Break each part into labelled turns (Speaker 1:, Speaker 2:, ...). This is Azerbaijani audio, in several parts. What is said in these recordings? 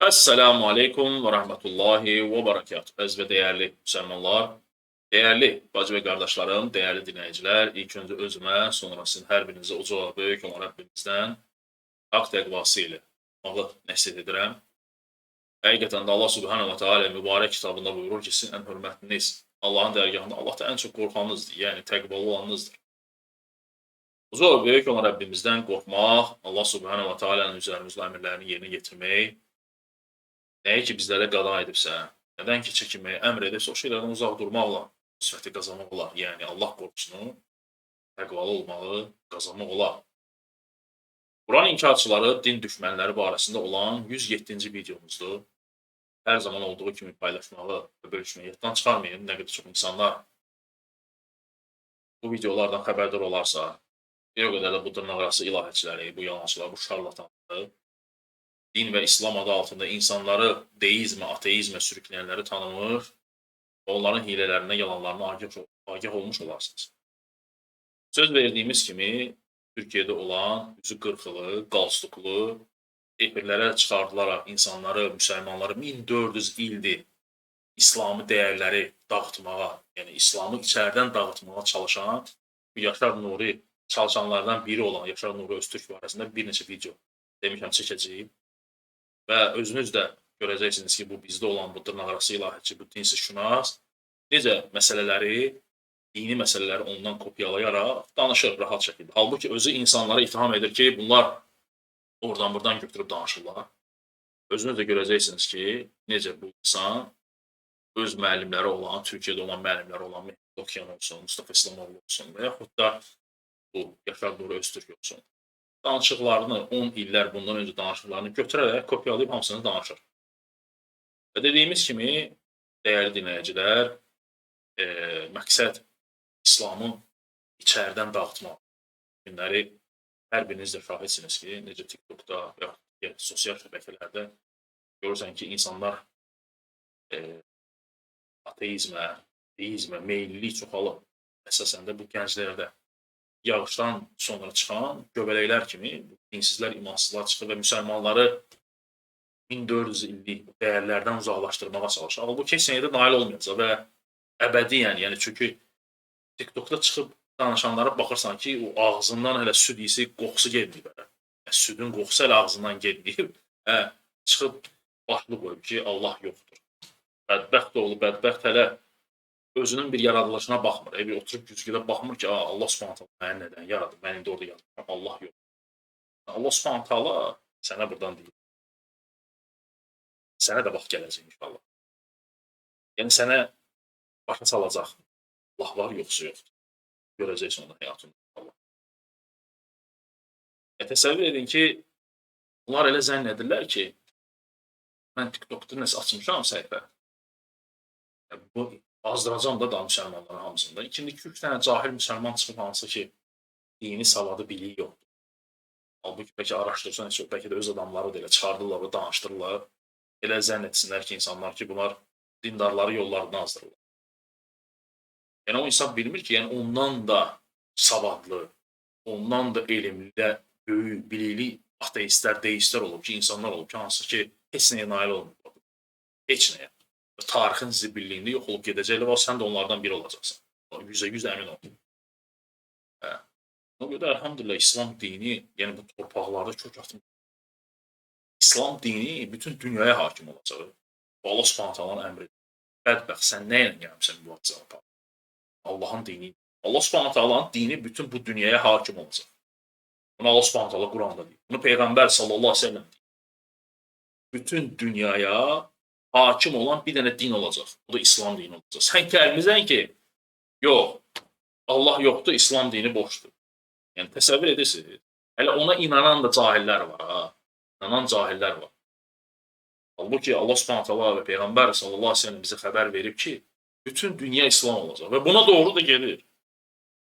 Speaker 1: Esselamu Aleyküm ve Rahmetullahi ve Berekatuhu. Əziz və dəyərli müsəlmanlar, dəyərli bacı və qardaşlarım, dəyərli dinləyicilər, ilk öncə özümə, sonra sizin hər birinizə uca və böyük olan Rəbbimizdən haqq təqvası ilə olmağı nəsihət edirəm. Həqiqətən də Allah Subhanahu va Taala mübarək kitabında buyurur ki, sizin ən hörmətliniz Allahın dərgahında Allahdan ən çox qorxanınızdır, yəni təqvalı olanınızdır. Uca və böyük olan Rəbbimizdən qorxmaq, Allah Subhanahu va Taala'nın üzərimizdə əmrlərini yerinə yetirmək, nəyi ki bizlərə qada edibsə, nədən ki çəkinməyi əmr edibsə, o şeylərdən uzaq durmaqla sifəti qazanmaq olar. Yəni Allah qorxusunu, təqvalı olmağı qazanmaq olar. Quran inkarçıları, din düşmənləri barəsində olan 107-ci videomuzdur. Hər zaman olduğu kimi paylaşmağı və bölüşməyi yaddan çıxarmayın. Nə qədər çox insanlar bu videolardan xəbərdar olarsa, bir o qədər də bu dırnaqarası ilahəçiləri, bu yalançıları, bu şarlatanları, din və İslam adı altında insanları deizmə, ateizmə sürükləyənləri tanımır, onların hilələrinə, yalanlarına agah olmuş olarsınız. Söz verdiyimiz kimi Türkiyədə olan üzü qırxılı, qalstuklu, efirlərə çıxardılaraq insanları, müsəlmanları 1400 ildir İslami dəyərləri dağıtmağa, yəni İslamı içəridən dağıtmağa çalışan Yaşar Nuri çalışanlardan biri olan Yaşar Nuri Öztürk barəsində bir neçə video demişəm çəkəcəyim. Və özünüz də görəcəksiniz ki, bu bizdə olan bu dırnaqarası ilahəçi, bu dinsizşünas necə məsələləri, dini məsələləri ondan kopyalayaraq danışır rahat şəkildə. Halbuki özü insanlara ittiham edir ki, bunlar oradan buradan götürüb danışırlar. Özünüz də görəcəksiniz ki, necə bu insan öz müəllimləri olan, Türkiyədə olan müəllimləri olan Mehmet Okyan olsun, Mustafa İslamoğlu olsun və yaxud da bu Yaşar Nuri Öztürk olsun. Danışıqlarını 10 illər bundan öncə danışıqlarını götürərək kopyalayıb hamısını danışır. Və dediyimiz kimi, dəyərli dinləyicilər, məqsəd İslamı içəridən dağıtmaq. Günləri hər biriniz də şahidsiniz ki, necə TikTokda və yaxud digər sosial şəbəkələrdə görürsən ki, insanlar ateizmə, deizmə meyillilik çoxalıb. Əsasən də bu gənclərdə yağışdan sonra çıxan göbələklər kimi dinsizlər, imansızlar çıxır və müsəlmanları 1400 illik dəyərlərdən uzaqlaşdırmağa çalışır. Halbuki heç nəyə də nail olmayacaq və əbədiyyən, yəni çünki TikTokda çıxıb danışanlara baxırsan ki, o ağzından hələ süd iyisi qoxusu getməyib hələ. Yəni, südün qoxusu hələ ağzından getməyib. Hə, çıxıb başlıq qoyub ki, Allah yoxdur. Bədbəxt oğlu bədbəxt hələ özünün bir yaradılışına baxmır. Bir oturub güzgüdə baxmır ki, Allah Subhanahu taala məni nədən yaradıb? Mən indi orada yaradılmışam. Allah yox. Allah Subhanahu taala sənə buradan deyir. Sənə də vaxt gələcək inşallah. Yəni sənə başa salacaq. Allah var, yoxsa yoxdur. Görəcəksən onu həyatında inşallah. Təsəvvür edin ki, bunlar elə zənn edirlər ki, mən TikTokda nəsə açmışam səhifə. Bu azdıracam da müsəlmanların hamısında. İçində 2-3 dənə cahil müsəlman çıxıb hansı ki, dini savadı, biliyi yoxdur. Halbuki bəlkə araşdırsan, heç bəlkə də öz adamları da elə çıxardırlar və danışdırırlar. Elə zənn etsinlər ki, insanlar ki, bunlar dindarları yollarından azdırırlar. Yəni o insan bilmir ki, yəni ondan da savadlı, ondan da elmli, böyük, bilikli ateistlər, deistlər olub ki, insanlar olub ki, hansı ki, heç nəyə nail olmur. Heç nəyə. Tarixin zibilliyində yox olub gedəcəklər və sən də onlardan biri olacaqsan. 100% əmin ol. Hə. Ona görə əlhamdülillah İslam dini, yəni bu torpaqlarda kök atmır. İslam dini bütün dünyaya hakim olacaq. Bu Allah Subhanahu taalanın əmridir. Bədbəxt, sən nə ilə gəlmisən bu cavaba? Allahın dini. Allah Subhanahu taalanın dini bütün bu dünyaya hakim olacaq. Bunu Allah Subhanahu taala Quranda deyir. Bunu Peyğəmbər sallallahu əleyhi və səlləm deyir. Bütün dünyaya hakim olan bir dənə din olacaq. O da İslam dini olacaq. Sən gəlmisən ki, yox, Allah yoxdur, İslam dini boşdur. Yəni təsəvvür edirsiniz. Hələ ona inanan da cahillər var ha. İnanan cahillər var. Halbuki Allah Subhanahu taala və Peyğəmbər sallallahu əleyhi və səlləm bizə xəbər verib ki, bütün dünya İslam olacaq və buna doğru da gedir.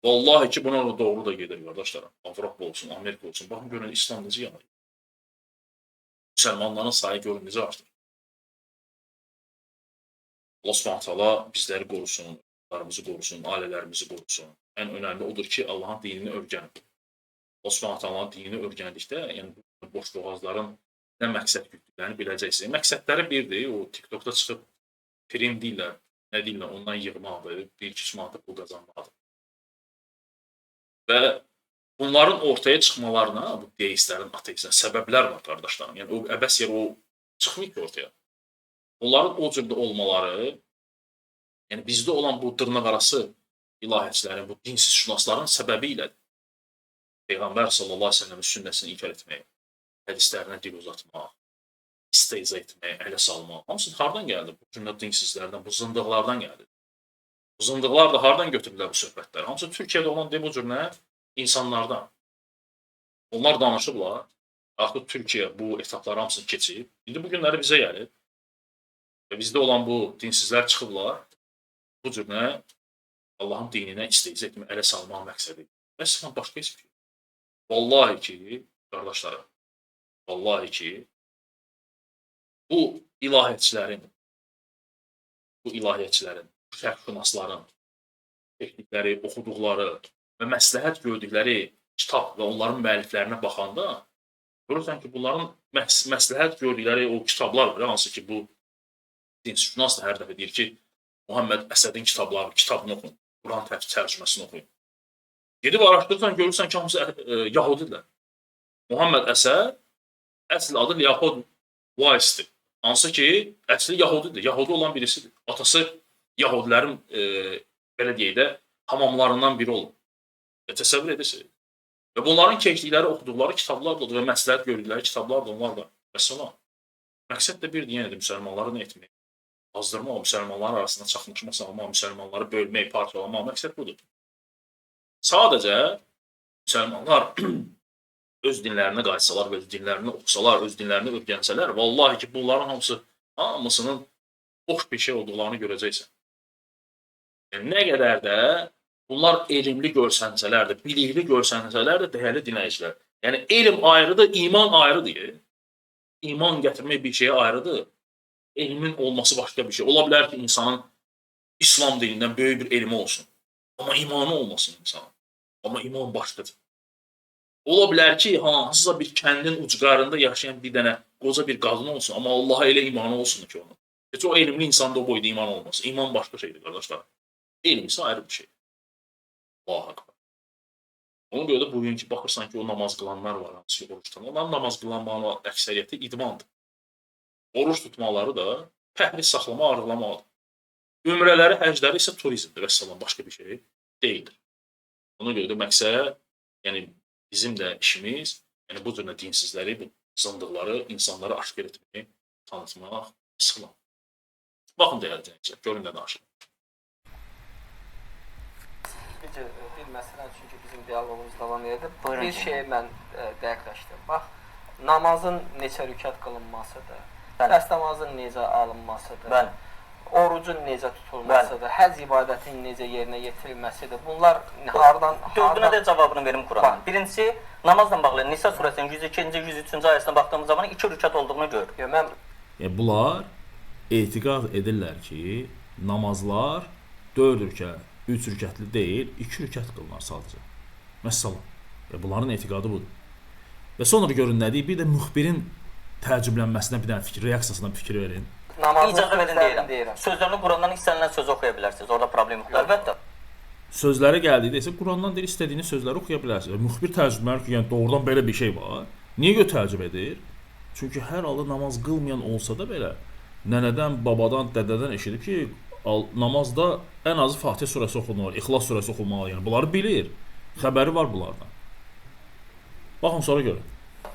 Speaker 1: Vallahi ki, buna da doğru da gedir qardaşlarım. Avropa olsun, Amerika olsun. Baxın görün İslam necə yanır. Müsəlmanların sayı görün necə artır. Allah Subhanahu taala bizləri qorusun, uşaqlarımızı qorusun, ailələrimizi qorusun. Ən önəmli odur ki, Allahın dinini öyrənin. Allah Subhanahu taalanın dinini öyrəndikdə, yəni bu boş boğazların Nə məqsəd gütdüklərini biləcəksiniz. Məqsədləri birdir, o TikTokda çıxıb prim deyirlər, nə deyirlər, ondan yığmaqdır, 1-2 manat pul qazanmaqdır. Və bunların ortaya çıxmalarına, bu deistlərin, ateistlərin səbəblər var qardaşlarım. Yəni, o əbəs yer o çıxmıyor ki ortaya. Onların o cürdə olmaları, yəni bizdə olan bu dırnaqarası ilahiyyətçilərin, bu dinsizşünasların səbəbi ilədir. Peyğəmbər sallallahu əleyhi və səlləmin sünnəsini inkar etmək, hədislərinə dil uzatmaq, istehza etmək, ələ salmaq. Hamısı hardan gəldi? Bu cümlə dinsizlərdən, bu zındıqlardan gəldi. Bu zındıqlar da hardan götürdülər bu söhbətləri? Hamısı Türkiyədə olan bu cür nə? İnsanlardan. Onlar danışıblar. Artıq Türkiyə bu etapları hamısını keçib. İndi bu günləri bizə gəlib. Və bizdə olan bu dinsizlər çıxıblar. Bu cür nə? Allahın dininə istehza etmək, ələ salmaq məqsədi. Məsələn, başqa heç bir şey. Vallahi ki, qardaşlarım, vallahi ki, bu ilahiyyətçilərin, şərqşünasların texnikləri, oxuduqları və məsləhət gördükləri kitab və onların müəlliflərinə baxanda görürsən ki, bunların məsləhət gördükləri o kitablar var, hansı ki, bu dinsşünas da hər dəfə deyir ki, Muhammed Əsədin kitabları, kitabını oxuyun, Quran tərcüməsini oxuyun. Gedib araşdırırsan, görürsən ki, hamısı Yahudidirlər. Muhammed Əsəd əsl adı Leopold Weiss'dir. Hansı ki, əsli Yahudidir, Yahudi olan birisidir. Atası Yahudilərin, belə deyək də, hamamlarından biri olub. Və təsəvvür edirsiniz. Və bunların keçdikləri, oxuduqları kitablar da və məsləhət gördükləri kitablar da onlar da. Vəssalam. Məqsəd də birdir, yenə də müsəlmanları nə etmək? Azdırmaq, müsəlmanların arasında çaxnaşma salmaq, müsəlmanları bölmək, parçalamaq, məqsəd budur. Sadəcə müsəlmanlar öz dinlərinə qayıtsalar, öz dinlərini oxusalar, öz dinlərini öyrənsələr, vallahi ki, bunların hamısının boş bir şey olduqlarını görəcəksən. Yəni, nə qədər də bunlar elmli görsənsələr də, bilikli görsənsələr də, dəyərli dinləyicilər. Yəni, elm ayrıdır, iman ayrıdır. İman gətirmək bir şeyə ayrıdır. Elmin olması başqa bir şey. Ola bilər ki, insanın İslam dinindən böyük bir elmi olsun. Amma imanı olmasın insanın. Amma iman başqadır. Ola bilər ki, hansısa bir kəndin ucqarında yaşayan bir dənə qoca bir qadın olsun, amma Allaha elə imanı olsun ki onun. Heç o elmli insanda o boyda iman olmasın. İman başqa şeydir, qardaşlar. Elm isə ayrı bir şeydir. Allahu Akbar. Ona görə də bugünkü baxırsan ki, o namaz qılanlar var, hansı ki, oruç tutan. Onların namaz qılanların əksəriyyəti idmandır. Oruç tutmaları da pəhriz saxlama, arıqlamaqdır. Ümrələri, həcləri isə turizmdir, vəssalam, başqa bir şey deyildir. Ona görə də məqsəd, yəni bizim də işimiz, yəni bu cür dinsizləri, bu zındıqları insanlara aşkar etmək, tanıtmaq, sıxlam. Baxın dəyərli dinləyicilər, görün nə danışır.
Speaker 2: Bir məsələ, çünki bizim dialoqumuz davam edir. Bir şeyi mən dəqiqləşdirdim. Bax, namazın neçə rükət qılınmasıdır, dərs namazın necə alınmasıdır, bəli, orucun necə tutulmasıdır, həcc ibadətinin necə yerinə yetirilməsidir. Bunlar hardan...
Speaker 3: Dördünə də cavabını verim Qurandan. Birincisi, namazla bağlı Nisa surəsinin 102-ci, 103-cü ayəsinə baxdığımız zaman 2 rükət olduğunu görürük.
Speaker 2: Mən...
Speaker 1: Bunlar etiqad edirlər ki, namazlar 4 rükət, 3 rükətli deyil, 2 rükət qılınar sadəcə. Məsələn, bunların etiqadı budur. Və sonra görün nə deyir, bir də müxbirin təəccüblənməsinə bir dənə fikir, reaksiyasına bir fikir verin.
Speaker 3: İcazə verin deyirəm. Sözlərini Qurandan istənilən sözü oxuya bilərsiniz. Orada problem yoxdur. Əlbəttə.
Speaker 1: Sözləri gəldikdə isə Qurandan deyir, istədiyiniz sözləri oxuya bilərsiniz. Müxbir təəccüblənir ki, yəni doğrudan belə bir şey var. Niyə görə təəccüb edir? Çünki hər halda namaz qılmayan olsa da belə, nənədən, babadan, dədədən eşidib ki, namazda ən azı Fatihə surəsi oxunmalı, İxlas surəsi oxunmalı. Yəni bunları bilir. Xəbəri var bunlardan. Baxın sonra görün.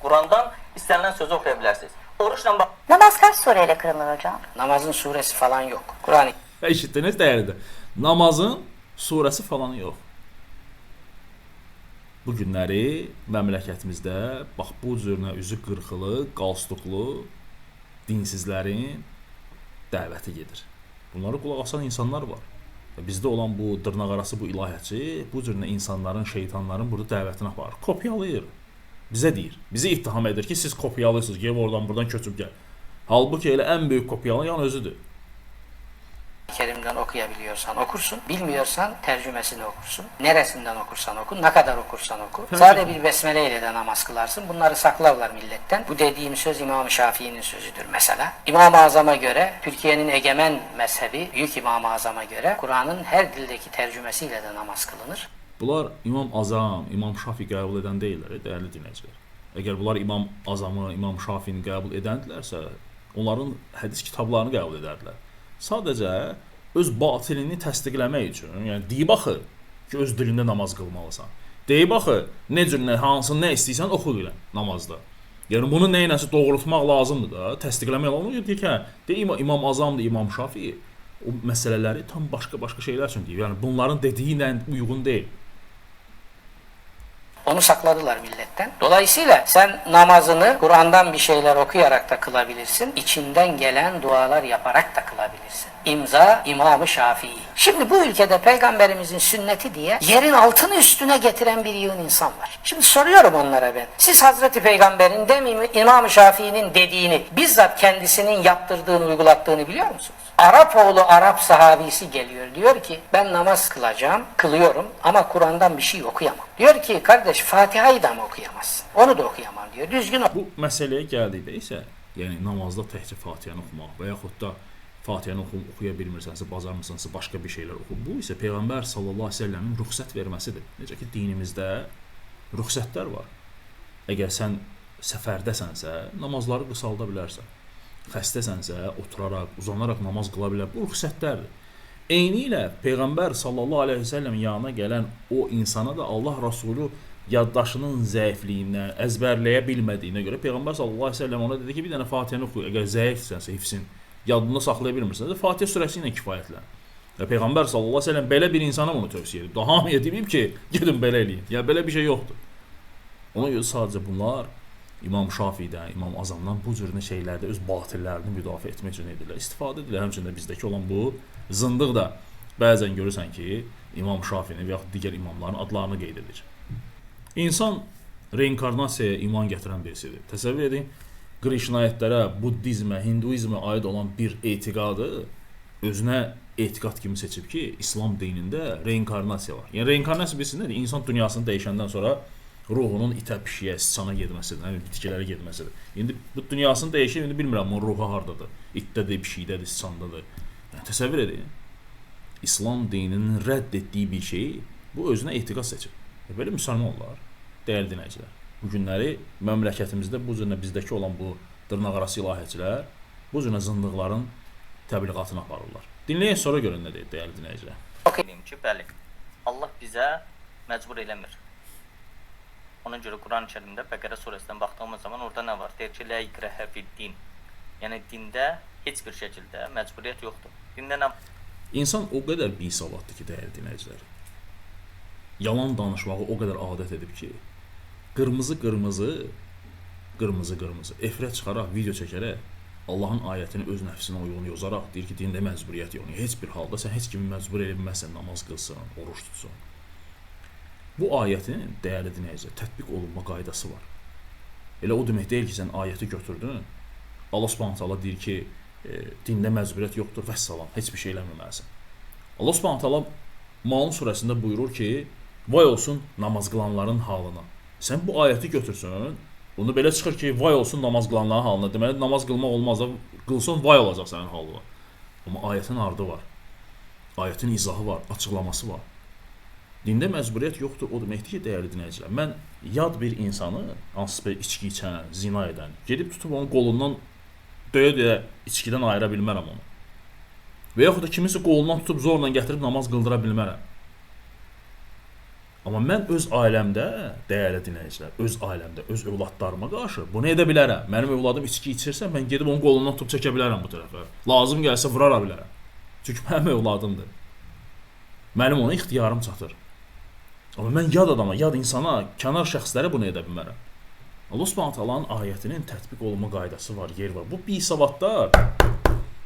Speaker 3: Qurandan istənilən sözü oxuya bilərsiniz. Oruçla bak.
Speaker 4: Namaz kaç sureyle kılınır hocam?
Speaker 5: Namazın suresi falan yok. Kur'an-ı
Speaker 1: Eşitdiniz dəyərlidir. Namazın surəsi falan yox. Bu günləri məmləkətimizdə bax bu cürünə üzü qırxılı, qalstuklu dinsizlərin dəvəti gedir. Bunlara qulaq asan insanlar var. Və bizdə olan bu dırnaqarası bu ilahiyyatçı bu cürünə insanların, şeytanların burada dəvətini aparır. Kopyalayır. Bizə deyir. Bizi ittiham edir ki, siz kopyalayırsınız, gəlib oradan buradan köçüb gəl. Halbuki elə ən böyük kopyalayan özüdür.
Speaker 5: Kerim'den okuyabiliyorsan okursun, bilmiyorsan tercümesini okursun. Neresinden okursan oku, ne kadar okursan oku. Sade bir besmele ile de namaz kılarsın. Bunları saklarlar milletten. Bu dediğim söz İmam-ı Şafii'nin sözüdür mesela. İmam-ı Azam'a göre Türkiye'nin egemen mezhebi, Büyük İmam-ı Azam'a göre Kur'an'ın her dildeki tercümesiyle de namaz kılınır.
Speaker 1: Bunlar İmam Azam, İmam Şafi qəbul edən deyillər, dəyərli dinləyicilər. Əgər bunlar İmam Azamı, İmam Şafini qəbul edəndilərsə, onların hədis kitablarını qəbul edərdilər. Sadəcə öz batilini təsdiqləmək üçün, yəni deyib axı ki, öz dilində namaz qılmalısan. Deyib axı, nə cür, nə, hansını nə istəyirsən oxu ilə namazda. Yəni bunu nə iləsə doğrultmaq lazımdır da, təsdiqləmək lazımdır. Ona görə deyir ki, hə, deyir İmam Azamdır, İmam Şafi o məsələləri tam başqa-başqa şeylər üçün deyir. Yəni bunların dediyi ilə uyğun deyil.
Speaker 5: Onu sakladılar milletten. Dolayısıyla sen namazını Kur'an'dan bir şeyler okuyarak da kılabilirsin. İçinden gelen dualar yaparak da kılabilirsin. İmza İmam-ı Şafii. Şimdi bu ülkede peygamberimizin sünneti diye yerin altını üstüne getiren bir yığın insan var. Şimdi soruyorum onlara ben. Siz Hazreti Peygamber'in demeyeyim İmam-ı Şafii'nin dediğini bizzat kendisinin yaptırdığını, uygulattığını biliyor musunuz? Arapoğlu Arap sahabisi geliyor. Diyor ki ben namaz kılacağım, kılıyorum ama Kur'an'dan bir şey okuyamam. Diyor ki kardeş Fatiha'yı da mı okuyamazsın? Onu da okuyamam diyor. Düzgün
Speaker 1: Bu məsələyə gəldikdə isə, yəni namazda təkcə Fatihəni oxumaq və yaxud da Fatihəni oxuya bilmirsənsə, bacarmırsansa başqa bir şeylər oxu. Bu isə Peyğəmbər sallallahu əleyhi və səlləmin rüxsət verməsidir. Necə ki dinimizdə rüxsətlər var. Əgər sən səfərdəsənsə, namazları qısalda bilərsən. Xəstəsənsə, oturaraq, uzanaraq namaz qıla bilər. Bu rüxsətlərdir. Eyni ilə Peyğəmbər sallallahu əleyhi və səlləmin yanına gələn o insana da Allah Rəsulu yaddaşının zəifliyindən, əzbərləyə bilmədiyinə görə Peyğəmbər sallallahu əleyhi və səlləm ona dedi ki, bir dənə Fatihəni oxu. Əgər zəifsənsə, hifzin yadında saxlaya bilmirsənsə, Fatihə surəsi ilə kifayətlən. Və Peyğəmbər sallallahu əleyhi və səlləm belə bir insana bunu tövsiyə edib. Daha hamıya deməyib ki, gedin belə eləyin. Ya belə bir şey yoxdur. Ona görə sadəcə bunlar İmam Şafiidən, İmam Azamdan bu cür şeylərdə öz batillərini müdafiə etmək üçün edirlər. İstifadə edirlər. Həmçinin də bizdəki olan bu zındıq da bəzən görürsən ki, İmam Şafini və yaxud digər imamların adlarını qeyd edir. İnsan reinkarnasiyaya iman gətirən birisidir. Təsəvvür edin, Krishnaitlərə, buddizmə, hinduizmə aid olan bir etiqadı özünə etiqad kimi seçib ki, İslam dinində reinkarnasiya var. Yəni reinkarnasiya bilirsiniz nədir? İnsan dünyasını dəyişəndən sonra ruhunun itə, pişiyə, sıçana getməsidir, nə bilim, bitkilərə getməsidir. İndi bu dünyasını dəyişir, indi bilmirəm bunun ruhu hardadır. İtdədir, pişikdədir, sıçandadır. Yəni təsəvvür edin. İslam dininin rədd etdiyi bir şeyi bu özünə etiqad seçib. Belə müsəlman olar, dəyərli dinləyicilər. Bu günləri məmləkətimizdə bu cür bizdəki olan bu dırnaqarası ilahiyyətçilər bu cür zındıqların təbliğatını aparırlar. Dinləyin, sonra görün nə deyir dəyərli dinləyicilər.
Speaker 3: Deyim ki, bəli, Allah bizə məcbur eləmir. Ona görə Quran-ı Kərimdə Bəqərə surəsindən baxdığımız zaman orada nə var? Deyir ki, lə ikrəhə fid-din. Yəni dində heç bir şəkildə məcburiyyət yoxdur. Dində nə
Speaker 1: İnsan o qədər bisavaddır ki, dəyərli dinləyicilər. Yalan danışmağı o qədər adət edib ki, qırmızı qırmızı, qırmızı qırmızı efirə çıxaraq, video çəkərək Allahın ayətini öz nəfsinə uyğun yozaraq deyir ki, dində məcburiyyət yoxdur. Heç bir halda sən heç kimi məcbur edə bilməzsən namaz qılsın, oruç tutsun. Bu ayətin dəyərli dinləyicilər tətbiq olunma qaydası var. Elə o demək deyil ki, sən ayəti götürdün. Allah Subhanahu taala deyir ki, dində məcburiyyət yoxdur, vəssalam, heç bir şey eləməməlisən. Allah Subhanahu taala Maun surəsində buyurur ki, vay olsun namaz qılanların halına. Sən bu ayəti götürsün, bunu belə çıxır ki, vay olsun namaz qılanların halına. Deməli namaz qılmaq olmaz da, qılsın vay olacaq sənin halına. Amma ayətin ardı var. Ayətin izahı var, açıqlaması var. Dində məcburiyyət yoxdur, o deməkdir ki, dəyərli dinləyicilər, mən yad bir insanı, hansısa bir içki içən, zina edən, gedib tutub onun qolundan döyə-döyə içkidən ayıra bilmərəm onu. Və yaxud da kimisə qolundan tutub zorla gətirib namaz qıldıra bilmərəm. Amma mən öz ailəmdə, dəyərli dinləyicilər, öz ailəmdə, öz övladlarıma qarşı bunu edə bilərəm. Mənim övladım içki içirsə, mən gedib onun qolundan tutub çəkə bilərəm bu tərəfə. Lazım gəlsə vurara bilərəm. Çünki mənim övladımdır. Mənim ona ixtiyarım çatır. Amma mən yad adama, yad insana, kənar şəxslərə bunu edə bilmərəm. Allah Subhanahu taalanın ayətinin tətbiq olunma qaydası var, yer var. Bu bisavadlar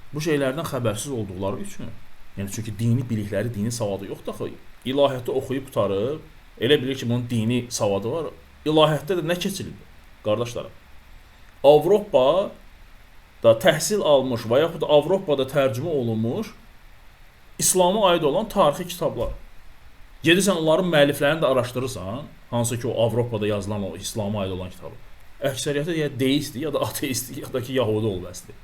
Speaker 1: bu şeylərdən xəbərsiz olduqları üçün, yəni çünki dini bilikləri, dini savadı yoxdur axı. İlahiyyatı oxuyub qurtarıb, elə bilir ki, bunun dini savadı var. İlahiyyatda da nə keçilir? Qardaşlarım, Avropada təhsil almış və yaxud Avropada tərcümə olunmuş İslama aid olan tarixi kitablar. Gedirsən onların müəlliflərini də araşdırırsan, hansı ki o Avropada yazılan o İslama aid olan kitabı. Əksəriyyəti ya deistdir, ya da ateistdir, ya da ki yahudi olmasıdır.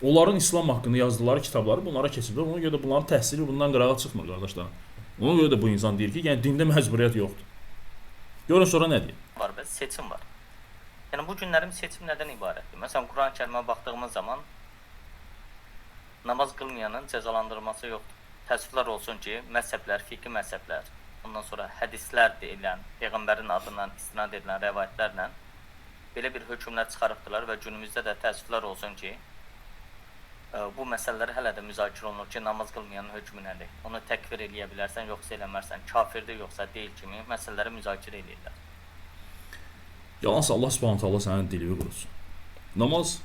Speaker 1: Onların İslam haqqında yazdıqları kitabları bunlara keçiblər. Ona görə də bunların təhsili bundan qırağa çıxmır qardaşlar. Ona görə də bu insan deyir ki, yəni dində məcburiyyət yoxdur. Görün sonra nə deyir?
Speaker 3: Var və seçim var. Yəni bu günlərin seçim nədən ibarətdir? Məsələn, Quran-ı Kərimə baxdığımız zaman namaz qılmayanın cəzalandırılması yoxdur. Təəssüflər olsun ki, məzhəblər, fiqhi məzhəblər, ondan sonra hədislər deyilən, peyğəmbərin adından istinad edilən rəvayətlərlə belə bir hökmlər çıxarıbdılar və günümüzdə də təəssüflər olsun ki, bu məsələlər hələ də müzakirə olunur ki, namaz qılmayanın hökmü nədir? Onu təkfir eləyə bilərsən, yoxsa eləmərsən, kafirdir yoxsa deyil kimi məsələləri müzakirə eləyirlər.
Speaker 1: Yalansa Allah Subhanahu taala sənin dilini qurutsun. Namaz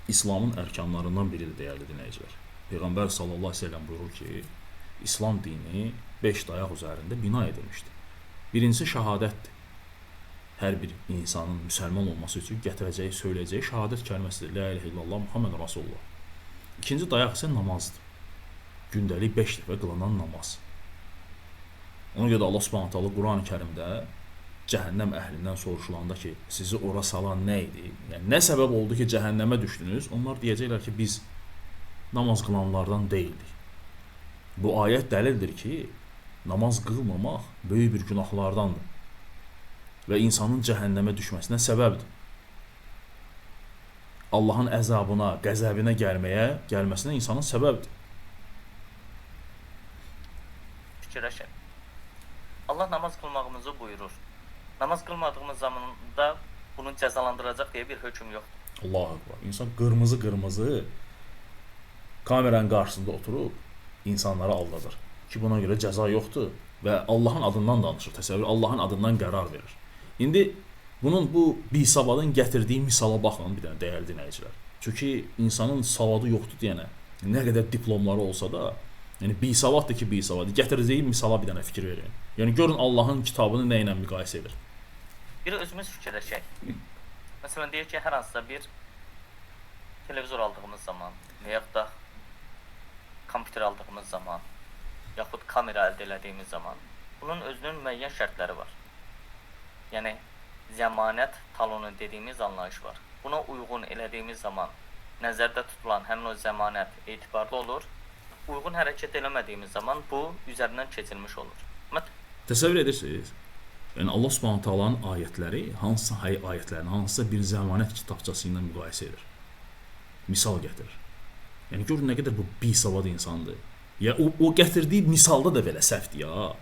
Speaker 1: İslamın ərkanlarından biridir dəyərli dinləyicilər. Peyğəmbər sallallahu əleyhi və səlləm buyurur ki, İslam dini 5 dayaq üzərində bina edilmişdir. Birincisi şəhadətdir. Hər bir insanın müsəlman olması üçün gətirəcəyi, söyləyəcəyi şəhadət kəlməsidir. La ilahe illallah Muhammed Rasulullah. İkinci dayaq isə namazdır. Gündəlik 5 dəfə qılınan namaz. Ona görə də Allah Subhanahu taala Qurani-Kərimdə cəhənnəm əhlindən soruşulanda ki, sizi ora salan nə idi? Yəni nə səbəb oldu ki, cəhənnəmə düşdünüz? Onlar deyəcəklər ki, biz namaz qılanlardan deyildik. Bu ayət dəlildir ki, namaz qılmamaq böyük bir günahlardandır və insanın cəhənnəmə düşməsinə səbəbdir. Allahın əzabına, qəzəbinə gəlməsinə insanın səbəbdir.
Speaker 3: Fikirləşin. Allah namaz qılmağımızı buyurur. Namaz qılmadığımız zamanda bunu cəzalandıracaq deyə bir hökm yoxdur.
Speaker 1: Allahu Akbar. İnsan qırmızı-qırmızı kameranın qarşısında oturub insanları aldadır ki, buna görə cəza yoxdur və Allahın adından danışır. Təsəvvür, Allahın adından qərar verir. İndi bunun bu bisavadın gətirdiyi misala baxın bir dənə dəyərli dinləyicilər. Çünki insanın savadı yoxdur deyənə, nə qədər diplomları olsa da, yəni bisavaddır ki, bisavadır. Gətirdiyi misala bir dənə fikir verin. Yəni görün Allahın kitabını nə ilə müqayisə edir.
Speaker 3: Bir özümüz fikirləşək. Məsələn, deyək ki, hər hansısa bir televizor aldığımız zaman və yaxud da kompüter aldığımız zaman, yaxud kamera əldə elədiyimiz zaman bunun özünün müəyyən şərtləri var. Yəni, zəmanət talonu dediyimiz anlayış var. Buna uyğun elədiyimiz zaman nəzərdə tutulan həmin o zəmanət etibarlı olur. Uyğun hərəkət eləmədiyimiz zaman bu üzərindən keçilmiş olur.
Speaker 1: Təsəvvür edirsiniz? Yəni Allah Subhanahu taalanın ayətləri hansısa ayətlərini hansısa bir zəmanət kitabçası ilə müqayisə edir. Misal gətirir. Yəni görün nə qədər bu bisavad insandır. Ya o gətirdiyi misalda da belə səhvdir ya.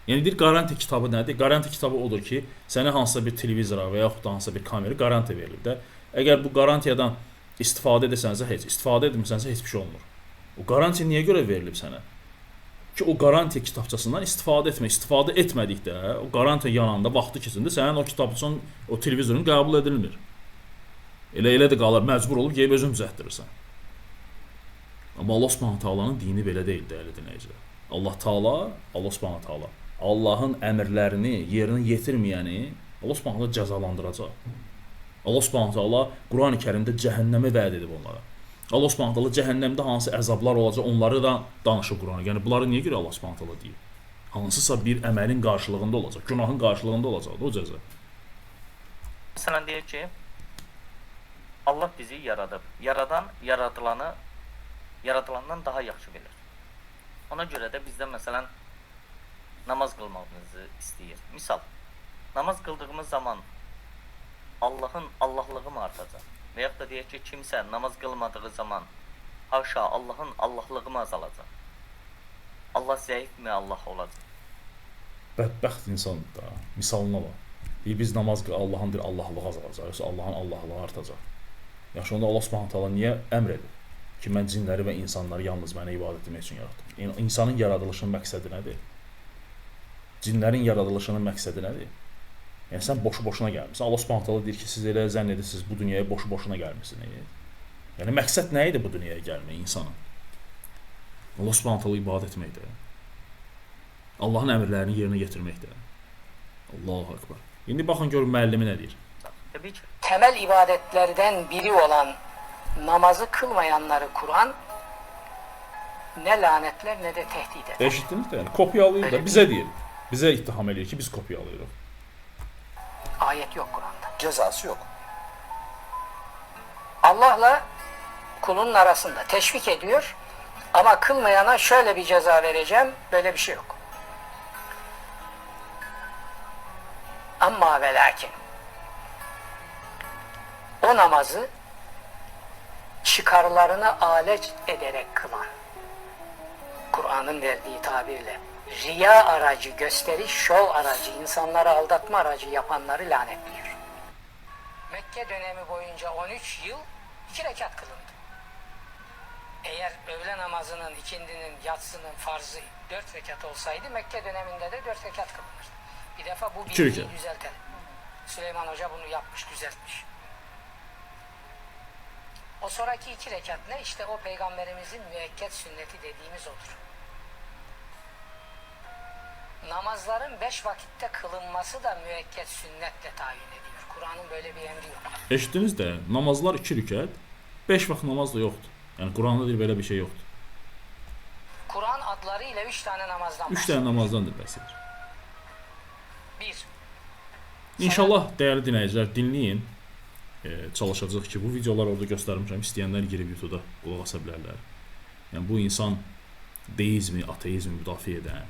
Speaker 1: Yəni deyir qarantiya kitabı nədir? Qarantiya kitabı odur ki, sənə hansısa bir televizora və yaxud da hansısa bir kamera qarantiya verilib də. Əgər bu qarantiyadan istifadə edirsənsə heç, istifadə etmirsənsə heç bir şey olmur. O qarantiya niyə görə verilib sənə? Ki o qarantiya kitabçasından istifadə etmə. İstifadə etmədikdə, o qarantiya yananda, vaxtı keçəndə sənin o kitabçan, o televizorun qəbul edilmir. Elə də qalır, məcbur olub gedib özün düzəltdirirsən. Amma Allah Subhanahu taalanın dini belə deyil, dəyərli dinləyicilər. Allah Taala, Allah Subhanahu taala Allahın əmrlərini yerinə yetirməyəni Allah Subhanahu taala cəzalandıracaq. Allah Subhanahu taala Qurani-Kərimdə cəhənnəmi vəd edib onlara. Allah Subhanahu taala cəhənnəmdə hansı əzablar olacaq, onları da danışır Qurana. Yəni bunları niyə görə Allah Subhanahu taala deyir? Hansısa bir əməlin qarşılığında olacaq, günahın qarşılığında olacaq o cəza.
Speaker 3: Məsələn, deyir ki, Allah bizi yaradıb. Yaradan yaradılanı yaradılandan daha yaxşı bilir. Ona görə də bizdən məsələn namaz qılmağımızı istəyir. Misal, namaz qıldığımız zaman Allahın Allahlığı mı artacaq? Və yaxud da deyək ki, kimsə namaz qılmadığı zaman haşa Allahın Allahlığı mı azalacaq? Allah zəifmi Allah olacaq?
Speaker 1: Bədbəxt insandır da. Misalına bax. Deyir, biz namaz qıl, Allahın deyir, Allahlığı azalacaq, yoxsa Allahın Allahlığı artacaq. Yaxşı, onda Allah Subhanahu taala niyə əmr edir ki, mən cinləri və insanları yalnız mənə ibadət etmək üçün yaratdım? Yəni insanın yaradılışının məqsədi nədir? Cinlərin yaradılışının məqsədi nədir? Yəni sən boşu-boşuna gəlmisən. Allah Subhanahu taala deyir ki, siz elə zənn edirsiniz bu dünyaya boşu-boşuna gəlmisiniz. Yəni məqsəd nə idi bu dünyaya gəlmək insanın? Allah Subhanahu taala ibadət etməkdir. Allahın əmrlərini yerinə yetirməkdir. Allahu akbar. İndi baxın görün müəllimi nə deyir.
Speaker 3: Təbii ki,
Speaker 5: Temel ibadetlerden biri olan namazı kılmayanları Kur'an Ne lanetler ne de tehdit eder.
Speaker 1: Eşitdiniz də, yəni kopyalayır da bizə deyir. Bizə ittiham eləyir ki, biz kopyalayırıq.
Speaker 5: Ayet yok Kur'an'da.
Speaker 6: Cezası yok.
Speaker 5: Allah'la kulunun arasında teşvik ediyor ama kılmayana şöyle bir ceza vereceğim, böyle bir şey yok. Ama ve lakin o namazı çıkarlarına alet ederek kılan, Kur'an'ın verdiği tabirle riya aracı, gösteriş, şov aracı, insanları aldatma aracı yapanları lanetliyor. Mekke dönemi boyunca 13 yıl 2 rekat kılındı. Eğer öğle namazının, ikindinin, yatsının farzı 4 rekat olsaydı Mekke döneminde de 4 rekat kılınırdı. Bir defa bu
Speaker 1: İki
Speaker 5: bilgiyi
Speaker 1: rekat.
Speaker 5: düzeltelim. Süleyman Hoca bunu yapmış, düzeltmiş. O sonraki 2 rekat ne? İşte o peygamberimizin müekket sünneti dediğimiz odur. Namazların 5 vakitte kılınması da müekket sünnetle tayin ediyor. Kur'an'ın böyle bir emri yok.
Speaker 1: Eşitdiniz də, namazlar 2 rükət, 5 vaxt namaz da yoxdur. Yəni Quranda deyir belə bir şey yoxdur.
Speaker 5: Kur'an adlarıyla 3 tane namazdan
Speaker 1: 3
Speaker 5: bahsediyor.
Speaker 1: dənə namazdandır bəhs edir.
Speaker 5: 1.
Speaker 1: İnşallah dəyərli dinləyicilər dinləyin. Çalışacağıq ki, bu videoları orada göstərmişəm. İstəyənlər girib YouTube-da qulaq asa bilərlər. Yəni bu insan deizmi, ateizmi müdafiə edən,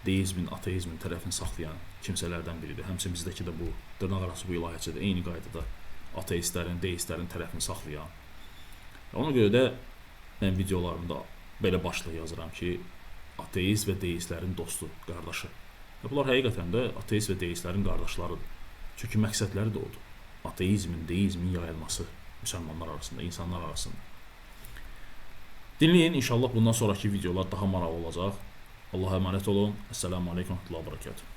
Speaker 1: deizmin, ateizmin tərəfini saxlayan kimsələrdən biridir. Həmçinin bizdəki də bu dırnaqarası bu ilahiyyatçı da eyni qaydada ateistlərin, deistlərin tərəfini saxlayan. Ona görə də mən videolarımda belə başlıq yazıram ki, ateist və deistlərin dostu, qardaşı. Və bunlar həqiqətən də ateist və deistlərin qardaşlarıdır. Çünki məqsədləri də odur. Ateizmin, deizmin yayılması müsəlmanlar arasında, insanlar arasında. Dinləyin, inşallah bundan sonrakı videolar daha maraqlı olacaq. Allah'a əmanət olun. Əssalamu alaykum və rəhmətullah və bərəkatuhu.